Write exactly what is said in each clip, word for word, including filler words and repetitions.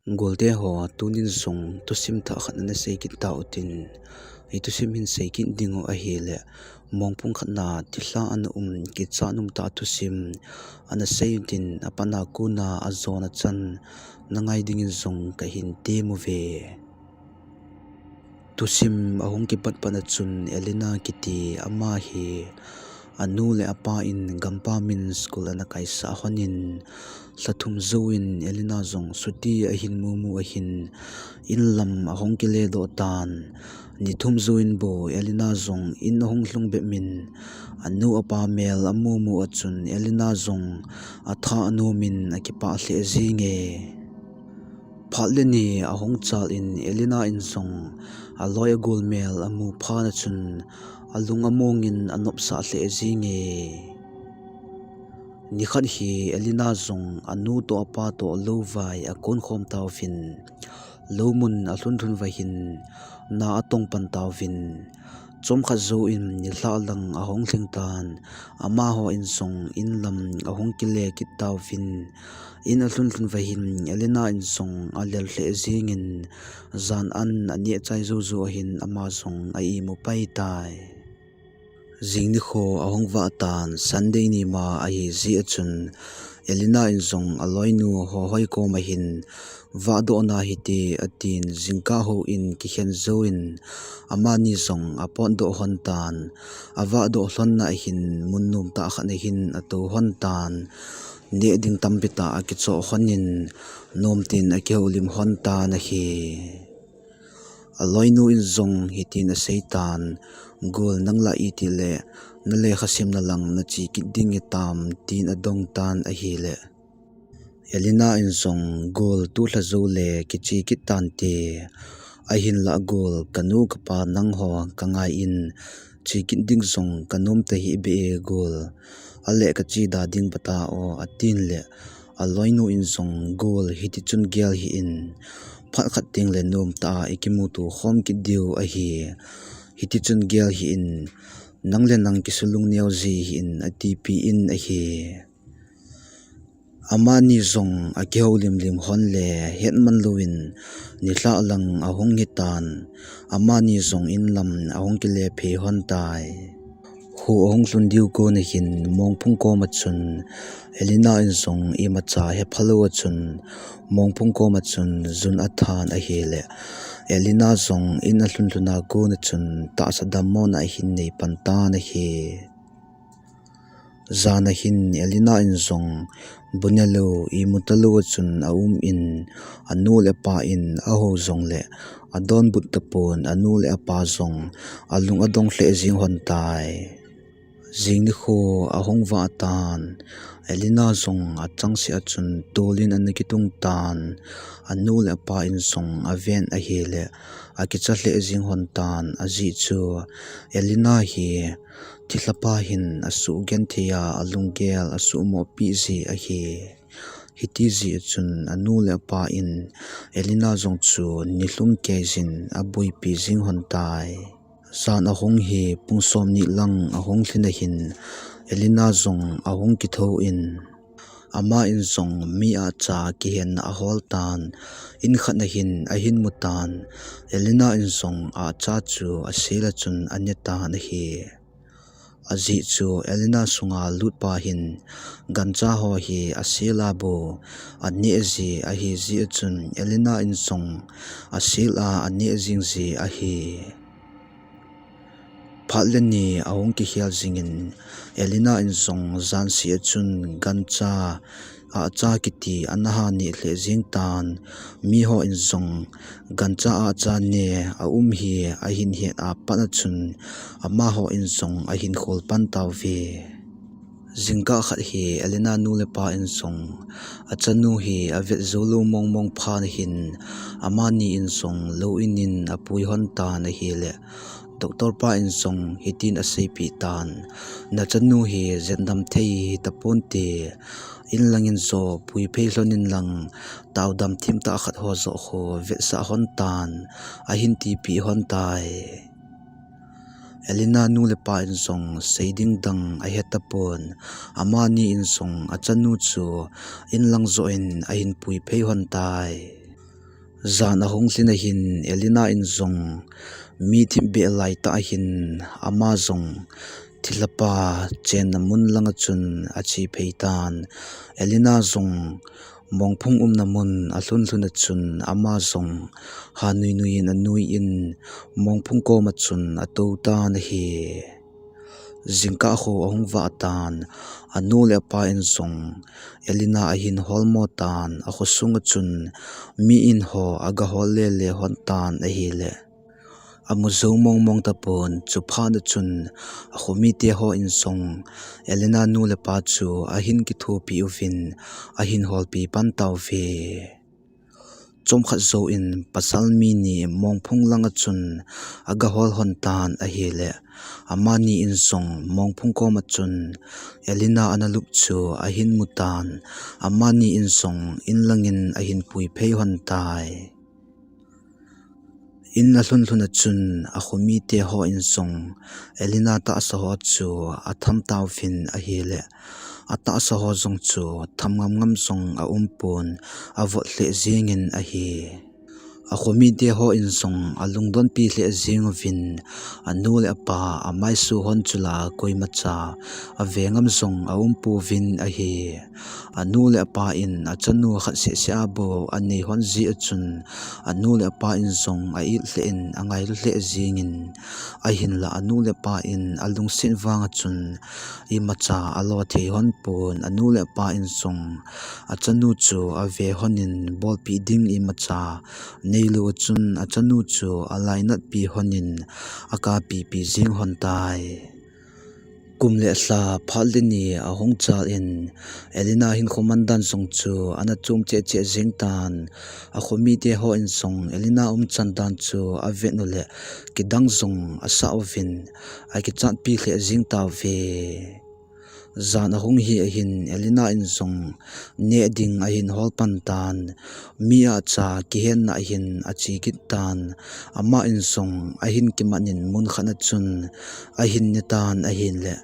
Golte ho, tunin jong thusim thah khat ana sei kit tau tin. Hi thusim hin sei kit ding u ahile, mongphung khat na thilha ana um, kicha um tah thusim ana sei u tin, apat na kona ajona chan na ngai dingin jong kahin tem uve. Thusim ahung kipat pat a chun Elena kiti ama hi anu le apa in gampam in school ana kaisah lhon in, lha thum jouvin Elena jong chuti ahin mumu ahin, in lam ahung kile doh tan. Ni thum jouvin bou Elena jong in ahung lhung bep in, anu apa mel amumu a chun Elena jong atha anom in akipah lheh jenge. Phat le ni ahung chal in Elena in jong aloi agol mel amu phat a chun alung among in anopsah lheh jenge. Nikhat hi Elena jong anu toh apa toh louvai akon khom tauvin, lou mun alhun lhun uva hin na atong pan tauvin, chomkhat jouvin nilhah lang ahung lhing tan, amaho in jong in lam ahung kile kit tauvin, in alhun lhun uva hin Elena in jong alel lheh jengin, jan an aneh chai jou jou a hin ama jong a imu pai tai. Jing nikho ahung vah tan, Sunday ni ma ahi jeh a chun, Elena in jong aloinu Hohoi koma hin vahdohna hite atin, jingkah houin kikhen jouvin, amani jong apotdoh lhon tan, avahdoh lhonna a hin mun nom tah khat a hin atou lhon tan, neh ding tampi tah akichoh lhon in, nom tin akihoulim lhon tan ahi. Aloinu in jong hitin asei tan, Gol, nang la itile na lekha simna lang nache kit ding itam, tin adong tan ahile, Elena in jong, Gol, tu lha jou le kiche kit tante, ahinlah Gol, kanu kapa nangho kangai in, che kit ding jong kanom tahih beh e Gol, aleh kache da ding pata o, atin le, aloinu in jong, Gol, hiti chun gel hih in, phat khat teng le nom tah a ikimuto khom kit diu ahi, hiti chun gel hih in, nang le nang kisulung neo ji hih in, atipeh in ahi. Amani jong akihoulim lim lhon le hetman louvin nilhah lang ahung hitan, amani jong in lam ahung kile phei lhon tai. Kho ahung lhun diu kon a hin mongphung koma chun Elena in jong imacha hephalou a chun mongphung koma chun jun athan ahile, Elena jong in alhun lhun a kon a chun tahsa dammona ahin nei pan tan ahi. Jan a hin Elena in jong bu nelou, imu talou a chun aum in, anu le apa in ahou jongle adonbut tapon, anu le apa jong alung adong lheh jeng lhon tai. Jing nikho ahung vah tan, Elena jong achangseh a chun tol in ana kitung tan, anu le apa in jong aven ahile akicha lheh jeng lhon tan, ajeh chu Elena hi thilhapa hin asuh genthei a, alunggel asuhmoh peh ji ahi. Hiti jeh a chun anu le apa in Elena jong chu nilhum keiyin aboipi jeng lhon tai. Jan ahung hi pung somni lang ahung lhin a hin Elena jong ahung kithou in, ama in jong mi ahcha kihenna ahol tan, in khat a hin ahin mu tan, Elena in jong ahcha chu asel a chun ane tan ahi. Ajeh chu Elena sunga lutpa hin gancha ho hi asel a bou aneh ji ahi jeh a chun Elena in jong asel a aneh jing ji ahi. Phat le ni ahung kikhel jingin, Elena in jong janseh a chun gancha ahcha kiti ana ha neh lheh jeng tan, miho in jong gancha ahcha ne aum hi ahin het a pat a chun, amaho in jong ahin khol pan tauve. Jingkah khat hi Elena nu le pa in jong achanu hi avet jou lou mong mong phat a hin, amani in jong lou in in apui lhon tan ahile, doctor pa in jong hitin aseipeh tan, nachanu hi jetdam thei hitaponte, in lang in joh pui phei lhon in lang, taodam thim tah khat ho joh khu vetsah lhon tan, ahin tipeh lhon tai. Elena nu le pa in jong sei ding dang ahe tapon, amani in jong achanu chu in lang joh in ahin pui phei lhon tai. Jan ahung lhin ahin Elena in jong mi thim beh lai tah ahin ama jong thilha pa chenna mun langa chun ache phei tan. Elena jong mongphung umna mun alhun lhun a chun ama jong ha nui nui in anui in mongphung koma chun ato tan ahi. Jingkah ho ahung vah tan, anu le apa in jong Elena ahin holmo tan, akhosunga chun mi in ho aga hol le le hon tan ahile, amu jou mong mong tapon, chuphat a chun akhomite ho in jong Elena nu le pa chu ahin kithopi uvin ahin holpi pan tauve. Chomkhat jouvin pasal mi ni mongphung langa chun aga hol hon tan ahile, amani in jong mongphung koma chun Elena ana lup chu ahin mu tan, amani in jong in langin ahin pui phei hon tai. In alhun lhun a chun akhomite ho in jong Elena tahsa ho chu atham tauvin ahile, atahsa ho jong chu tham ngam ngam jong aumpon, avot lheh jingin ahi. Akhomite ho in jong alungdonpi lheh jing uvin, anu le apa amaisu hon chula koimacha ave ngam jong aumpouvin ahi. Anu le apa in achanu khat seh seh a bou anei hon jeh a chun, anu le apa in jong a-it lheh in angailu lheh jingin, ahinla anu le apa in alungset vanga chun imacha alo thei hon pon, anu le apa in jong achanu chu ave honin bolpi ding imacha neilou a chun achanu chu alainatpi honin akapipi jing hon tai. Kum le lha phat le ni ahung chal in Elena hinkho man dan jong chu ana chom cheh cheh jing tan, akhomite ho in jong Elena umchan dan chu avet u le kidang jong asah uvin akichatpi lheh jing tauve. Jan ahung hi ahin Elena in jong neh ding ahin hol pan tan, mi acha kihenna ahin ache kit tan, ama in jong ahin kiman in mun khat a chun ahin ne tan ahile,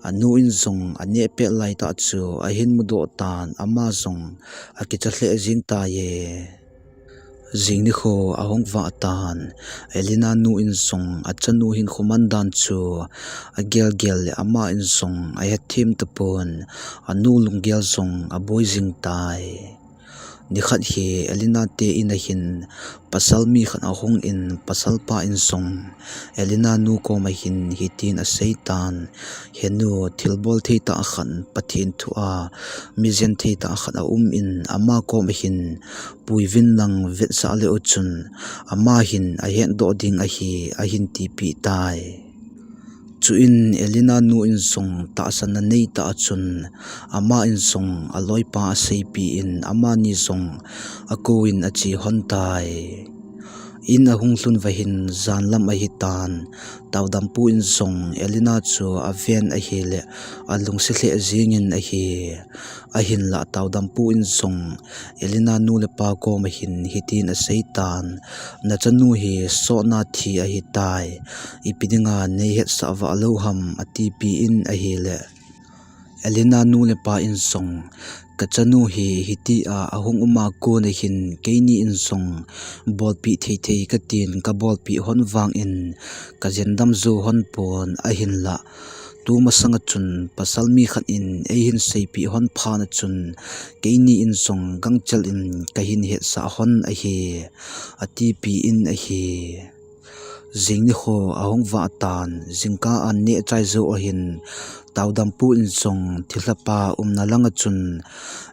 anu in jong aneh pet lai tah chu ahin mudoh tan, ama jong akicha lheh jing tai. Jing nikho ahung vah tan, Elena nu in jong achanu hinkho man dan chu agel gel le ama in jong ahet them tapon, anu lunggel jong aboi jing tai. Nikhat hi Elena te in ahin pasal mi khat ahung in, pasal pa in jong Elena nu koma hin hitin asei tan, "He nu, thilbol thei tah khat, Pathen thu a mi jen thei tah khat aum in, ama koma hin pui vin lang, vetsah leu chun ama hin ahetdoh ding ahi," ahin tipeh tai. Chuin Elena nu in jong tahsan anei tah a chun, ama in jong aloipa aseipeh in, amani jong akou in ache hon tai. In ahung lhun vahin jan lam ahi tan, Taodampu in jong Elena chu aven ahile, alungse lheh jingin ahi. Ahinla Taodampu in jong Elena nu le pa koma hin hitin asei tan, "Nachanu hi sotna thi ahi tai, ipi dinga nei hetsah vah lou ham?" atipeh in ahile, Elena nu le pa in jong, "Kachanu hi hitia ahung um a kon ahin keini in jong bolpeh thei thei katin, kabolpeh hon vangin kajen dam jou hon pon, ahinla tumasang a chun pasal mi khat in eihin seipeh hon phat a chun keini in jong gangchel in kahin hetsah hon ahi," atipeh in ahi. Jing nikho ahung vah tan, jingkah an neh chai jou ahin, Taodampu in jong thilha pa umna langa chun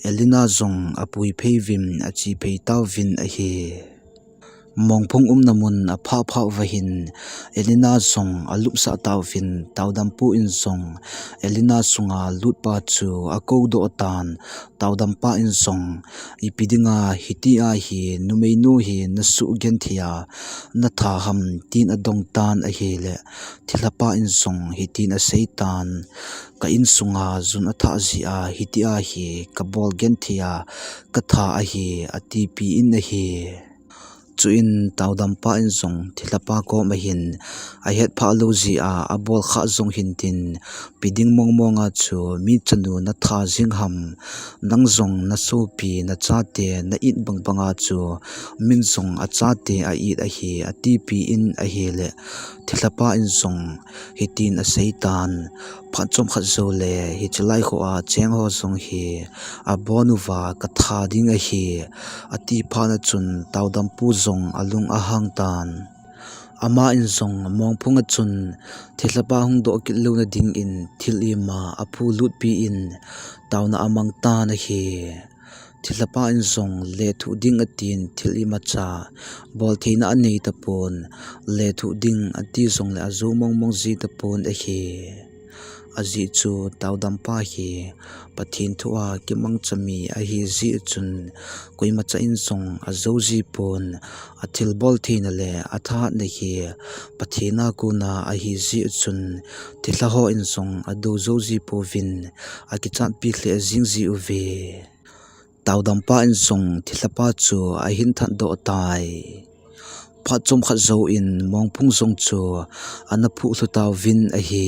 Elena jong apui phei uvin ache phei tauvin ahi. Mongphung umna mun aphah phah vahin Elena jong alupsah tauvin, Taodampu in jong Elena sunga lutpa chu akoudoh tan, Taodampa in jong, "Ipi dinga hitia hi numeinu hi nasuh genthei a natha ham?" tin adong tan ahile, thilha pa in jong hitin asei tan, "Ka insunga jun athah jeh a hitia hi kabol genthei a katha ahi," atipeh in ahi. Chuin taudampa in jong thilhapa kom ahin, ahet phah lou jeh a, abol khah jong hintin, piding mongmong a chu, mi chanu natha jing ham, nang jong nasopi, nachate, na it bangbang a chu, min jong achate a it ahi, atipi in ahile, thilhapa in jong hitin aseitan, phat chomkhat joule, hiche lai khoa cheng ho jong hi, abon uva katha ding ahi, ati phat a chun taudampu jong alung ahang tan. Ama in jong mongphung a chun thilhapa hung doh kit louna dingin thil ima aphu lutpi in taona amang tan ahi. Thilhapa in jong lethuh ding atin thil imacha bol theina anei tapon, lethuh ding ati jongle ajou mongmong ji tapon ahi. Ajeh chu taudampa hi Pathen thua kimangcha mi ahi jeh chun, koimacha in jong ajou ji pon, athilbol theina le athahatna hi Pathen a kona ahi jeh chun, thilha hon jong adou jou ji pouvin, akichatpi lheh jing ji uve. Taudampa in jong thilhapa chu ahin thatdoh tai. Phat chomkhat jouvin mongphung jong chu ana phuh lhu tauvin ahi.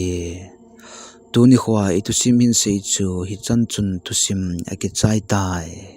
Tuni khoa ithusim hinsei chu hichan chun thusim akichai tai.